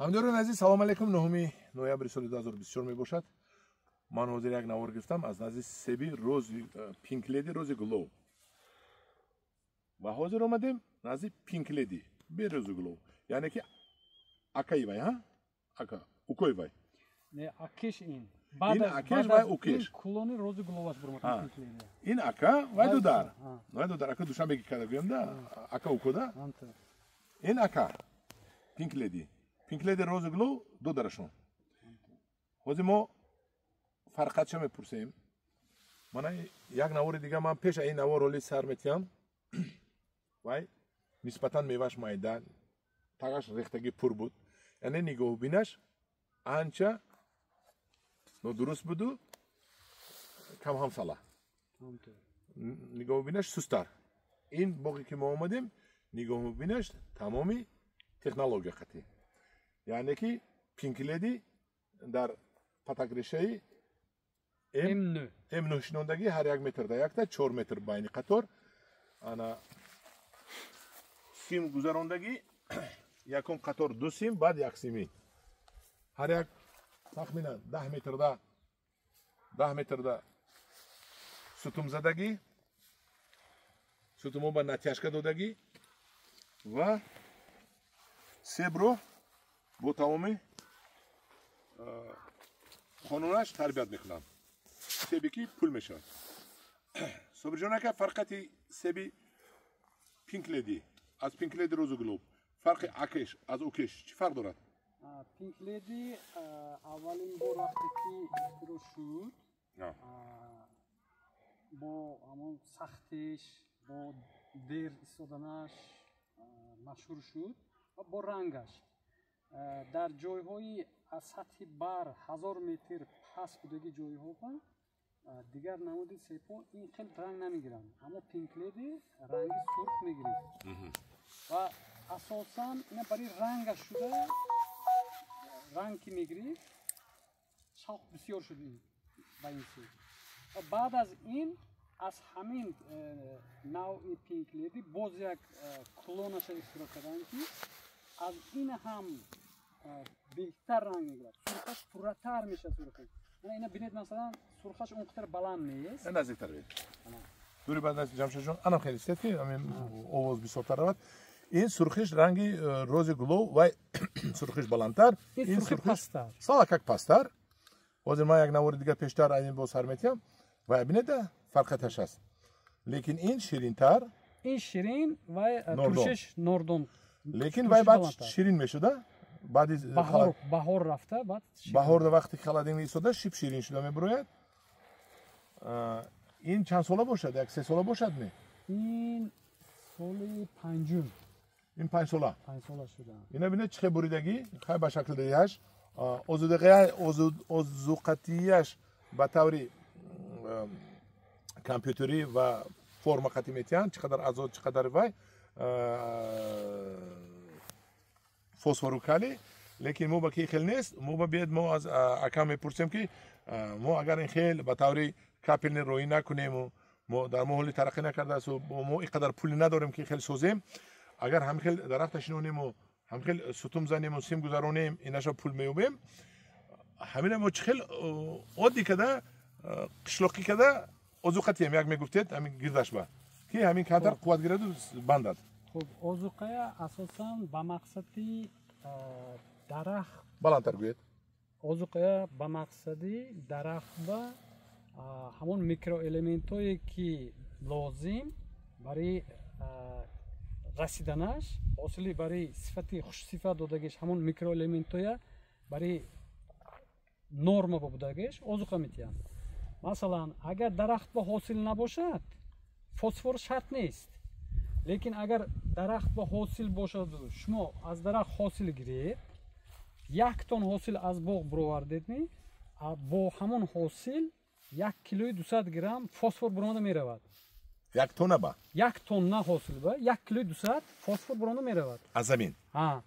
Ҳамдиёрони азиз, салом алейкум. 9 ноябри соли 2024 мебошад. Ман ҳозир як навор гирифтам аз назди себи Рози Пинк Леди, Рози Глоу. Ва ҳозир омадем назди Пинк Леди бе Рози Глоу, яъне ки акаи вай, ҳа? Ака, укои вай. Не, акеш ин. Ин акеш вай укеш. Клони Рози Глоуаш бурмад Пинк Леди. Ин ака вай дудар. Вай дудар, ака Душанбеги када гӯям да, ака уко да. Ин ака Пинк Леди. Пинк Леди, Рози Глоу дударашон. Ҳозир мо фарқатша мепурсем. Мана як навори дига ман пеш ин навор роли сар метиҳам. Вай нисбатан меваш майда, тагаш рехтагӣ пур буд. Яъне нигоҳубинаш анча нодуруст буду, камҳамсала. Нигоҳубинаш сустар. Ин боғе ки мо омадем, нигоҳубинаш тамоми технология қатӣ. Яъне ки Пинк Леди дар патакрешаи М9 М9 шинондагӣ, ҳар як метр да якта, 4 метр байни қатор, ана сим гузарондагӣ, якум қатор 2 сим, баъд як симӣ. Ҳар як тахминан 10 метрда 10 метрда сутум задагӣ, сутумо ба натяжка додагӣ ва себро бо тамоми қонунаш тарбият мекунанд. Себе ки пул мешавад. Собирҷон ака, фарқати себи Пинк Леди аз Пинк Леди Рози Глоу, фарқи акеш аз укеш чӣ фарқ дорад? Пинк Леди аввалин бор вақте ки ихтироъ шуд, бо ҳамон сахтиш, бо дер истоданаш машҳур шуд ва бо рангаш. Дар ҷойҳои аз сатҳи бар 1000 метр пас будаги ҷойҳо дигар намуди себҳо ин хел ранг намегиранд, аммо Пинк Леди ранги сурх мегирифт ва асосан ина барои рангаш шуда, ранг ки мегирифт, шавқ бисёр шуд ба ин себ. Ва баъд аз ин аз ҳамин навъи Пинк Леди боз як клонаша ихтироъ карданд, ки аз ин ҳам беҳтар ранг мегирад, сурхаш пурратар мешавад. Сурхаш ина бинед, масалан, сурхаш он қадар баланд нест. Наздиктар бед. Дури баъд наздик, Ҷамшедҷон, анам хеле истед, ки ҳамин овоз бисёртар равад. Ин сурхиш ранги Рози Глоу, вай сурхиш баландтар, ин сурхи пасттар. Салакак пасттар. Ҳозир ман як навори дигар пештар аз ин боз сар метиҳам. Вай бинеда, фарқаташ аст. Лекин ин ширинтар. Ин ширин вай туршиш нордон. Лекин вай баъд ширин мешуда. Баъди баҳор рафта, баъд баҳорда вақте холодильник истода, шиб ширин шуда мебурояд. Ин чанд сола бошад? Як 3 сола бошад не? Ин соли панҷум. Ин 5 сола. 5 сола шуда. Ина бинед, чӣ хел буридагӣ, хай ба шакл дадиаш, озуқатияш ба таври компютерӣ ва форма қатӣ метиҳанд, чӣ қадар азот, чӣ қадар вай фосфору калий. Лекин мо ба ки хел нест, мо ба биед мо аз ака мепурсем, ки мо агар ин хел ба таври капельный роӣ накунему, мо дар мо ҳоли тараққӣ накардаасту мо ин қадар пуле надорем, ки хел созем, агар ҳамин хел дарахта шинонему, ҳамин хел сутум занему, сим гузаронем, инаша пул меёбем, ҳамина мо чӣ хел оддӣ када, қишлоқӣ када озуқа тием, як мегуфтед ҳамин гирдаш ба ки ҳамин камтар қувват гираду бандад. Хуб, озуқая асосан ба мақсади дарахт баландтар гӯед. Озуқая ба мақсади дарахт ба ҳамон микроэлементҳое, ки лозим барои расиданаш ҳосили, барои сифати хушсифат додагиш, ҳамон микроэлементҳоя барои норма будагиш озуқа метиҳанд. Масалан, агар дарахт ба ҳосил набошад, фосфор шарт нест. Лекин агар дарахт ба ҳосил бошаду шумо аз дарахт ҳосил гиред, 1 тонн ҳосил аз боғ буровардедми, бо ҳамон ҳосил 1 килои 200 грамм фосфор буромада меравад. 1 тонна ба? 1 тонна ҳосил ба 1 килои 200 фосфор буромада меравад. Аз замин? Ҳа.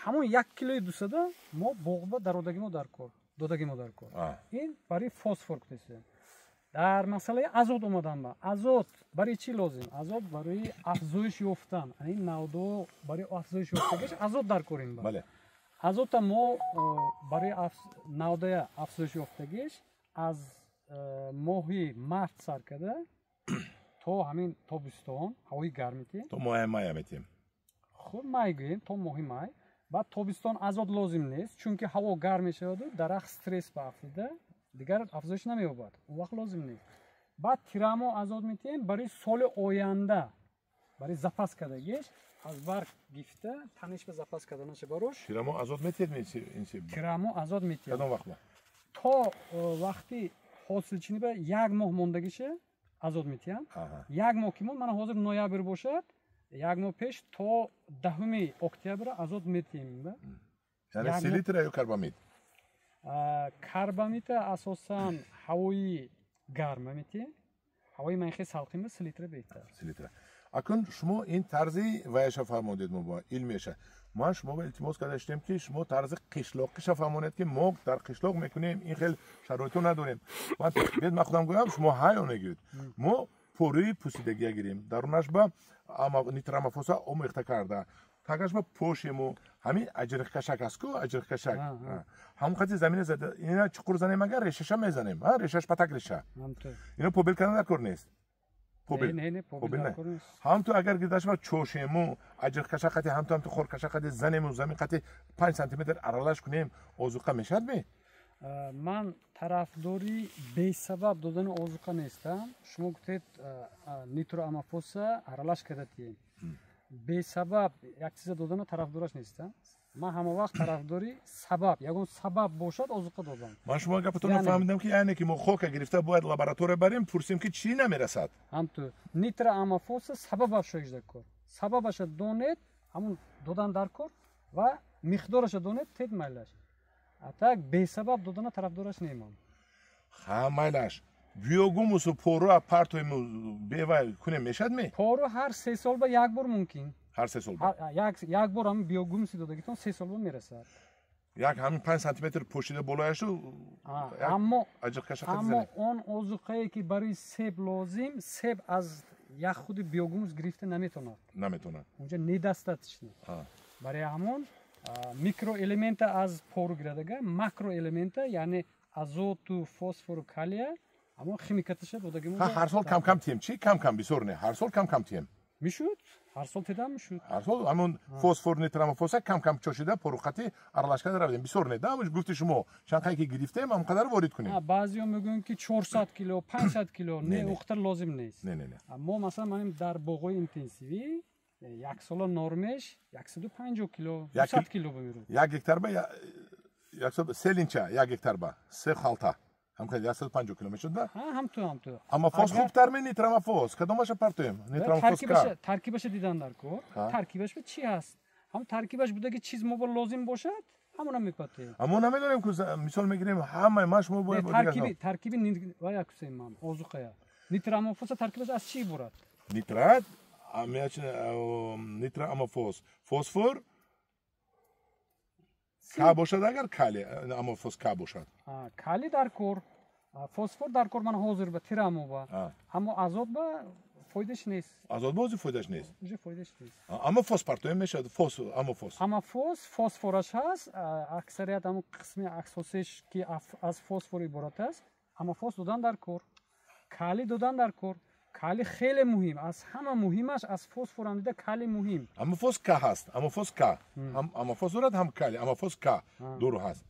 Ҳамон 1 килои 200 мо боғба дародагимо дар кор, додагимо дар кор. Ин барои фосфор кутесем. Дар масъалаи азот омадан ба азот барои чӣ лозим? Азот барои афзоиш ёфтан, ин навдо барои афзоиш ёфтагиш азот дар корим ба. Азота мо барои навдая афзоиш ёфтагиш аз моҳи март сар карда то ҳамин тобистон ҳавои гарм метиҳем. То моҳи мая метиҳем. Хуб, май гӯем, то моҳи май. Баъд тобистон азот лозим нест, чунки ҳаво гарм мешаваду дарахт стресс ба афтида дигар афзоиш намеёбад. Он вақт лозим нест. Баъд тирамоҳ азот метиҳем барои соли оянда, барои запас кардагиш аз барг гифта таниш ба запас карданаша барош. Тирамоҳ азот метиҳед? Тирамоҳ азот метиҳем. Кадом вақт? То вақти ҳосилчинӣ ба як моҳ мондагиша азот метиҳам. Як моҳ ки монд, мана ҳозир ноябр бошад, як моҳ пеш то 10 октябр азот метиҳем. Яъне селитра ё карбамид? Карбамида асосан ҳавои гарма метиҳем. Ҳавои манхе салқинба селитра беҳтар. Селитра. Акун шумо ин тарзи ваяша фармодед мо бо илмеша. Ман шумо ба илтимос карда шудем ки шумо тарзи қишлоқиша фармонед ки мо дар қишлоқ мекунем, ин хел шароито надорем. Ман бед ман худам гӯям, шумо ҳаё мегӯед. Мо пораи пусидагия гирем, дарунаш ба нитрамофоса омехта карда, тагаш ба пошему ҳамин аҷриқкашак аст ку, аҷриқкашак. Ҳамон қади замина зада, ина чуқур занем агар решаша мезанем, решаш патак реша. Ино побел кардан дар кор нест. Побел не. Ҳам ту агар гирдаш ба чошему аҷриқкашак қати ҳам ту хоркашак қати занему замин қати 5 сантиметр аралаш кунем, озуқа мешавад ме? Ман тарафдори бесабаб додани озуқа нестам. Шумо гуфтед нитроамофоса аралаш карда тием. Бесабаб як чиза додана тарафдораш нестам. Ман ҳама вақт тарафдори сабаб, ягон сабаб бошад озуқа додан. Ман шумо гапатонро фаҳмидам ки яъне ки мо хока гирифта бояд лаборатория барем, пурсем ки чӣ намерасад. Ҳамту нитроамофоса сабабаш шоида кор. Сабабаша донед, ҳамун додан дар кор ва миқдораша донед, тед майлаш. А так бесабаб додана тарафдораш немам. Ха, майлаш. Биогумусу пору партоему бевай кунем мешад ме? Пору ҳар 3 сол ба як бор мумкин. Ҳар 3 сол ба? Як бор ҳамин биогумуси додагитон 3 сол ба мерасад. Як ҳамин 5 сантиметр пӯшида болояшу аммо он озуқае ки барои себ лозим, себ аз як худи биогумус гирифта наметавонад. Наметавонад. Унҷа недостаточно. Барои ҳамон микроэлемента аз пору гирадага, макроэлемента, яъне азоту, фосфору, калия, ҳамон химикаташа додагимон. Ҳар сол кам-кам тием, чӣ? Кам-кам бисёр не, ҳар сол кам-кам тием. Мешуд? Ҳар сол тедам мешуд. Ҳар сол ҳамон фосфор нитрамофоса кам-кам чошида поруқати аралаш карда равем. Бисёр не, да? Гуфти шумо, чанд қай ки гирифтем, ҳам қадар ворид кунем. Баъзеҳо мегӯянд ки 400 кило, 500 кило, не, он қадар лозим нест. Не, не, не. Мо масалан манем дар боғҳои интенсивӣ як сола нормеш 150 кило, 200 кило бимирад. Як гектар ба 100 линча, як гектар ба 3 халта. Ҳам 150 кило мешуд, да? Ҳа, ҳам ту, ҳам ту. Амафос хубтар ме нитрамофос? Кадомаша партоем? Нитрамофос ка? Таркибаша дидан дар кор. Таркибаш ба чӣ ҳаст? Ҳам таркибаш буда ки чиз мо ба лозим бошад, ҳамона мепатем. Аммо намедонем ку мисол мегирем ҳамаи маш мо бояд таркиби ва як кусем ман озуқая. Нитрамофоса таркибаш аз чӣ иборат? Нитрат, нитроамофос, фосфор К бошад агар кали, амофос К бошад. Кали дар кор, фосфор дар кор ман ҳозир ба тирамова. Аммо азот ба фоидаш нест. Азот ба фоидаш нест. Уже фоидаш нест. Амофос партоем мешавад, фос, амофос. Амофос фосфораш ҳаст, аксарият ҳамон қисми асосиш ки аз фосфор иборат аст, амофос додан дар кор, кали додан дар кор. Кали хеле муҳим, аз ҳама муҳимаш аз фосфор ҳам дида кали муҳим. Амофос К ҳаст, амофос К. Ҳам амофос дорад, ҳам кали, амофос К дору ҳаст.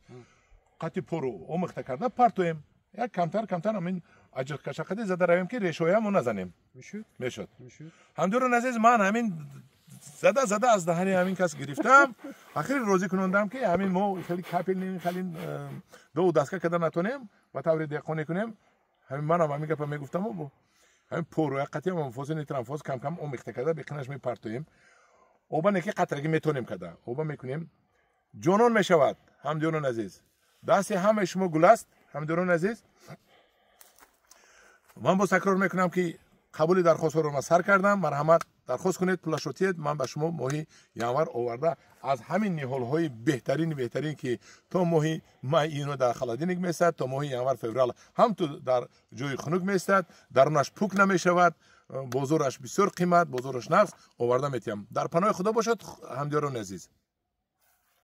Қати пору омехта карда партоем. Як камтар камтар ҳамин аҷиқкашақади зада равем ки решоямо назанем. Мешуд? Мешуд. Мешуд. Ҳамдиёрон азиз, ман ҳамин зада зада аз даҳани ҳамин кас гирифтам. Ахири розӣ кунондам ки ҳамин мо хеле капелни хеле ду даска карда натонем ва таври деҳқонӣ кунем. Ҳамин манам ҳамин гапа мегуфтам. Ҳамин пору як қатъи амофоси нитрамофос кам кам омехта карда беқинаш мепартоем. Оба неки қатраги метонем карда. Оба мекунем. Ҷонон мешавад, ҳамдиёрон азиз. Дасти ҳамаи шумо гул аст, ҳамдиёрон азиз. Ман боз такрор мекунам ки қабули дархостҳоро ман сар кардам. Марҳамат, дархост кунед, пулашро тиед. Ман ба шумо моҳи январ оварда аз ҳамин ниҳолҳои беҳтарини беҳтарин ки то моҳи май ино дар холодильник меистад, то моҳи январ феврал ҳам ту дар ҷои хунук меистад, дарунаш пук намешавад, бозораш бисёр қимат, бозораш нағз, оварда метиҳам. Дар паноҳи Худо бошад, ҳамдиёрони азиз.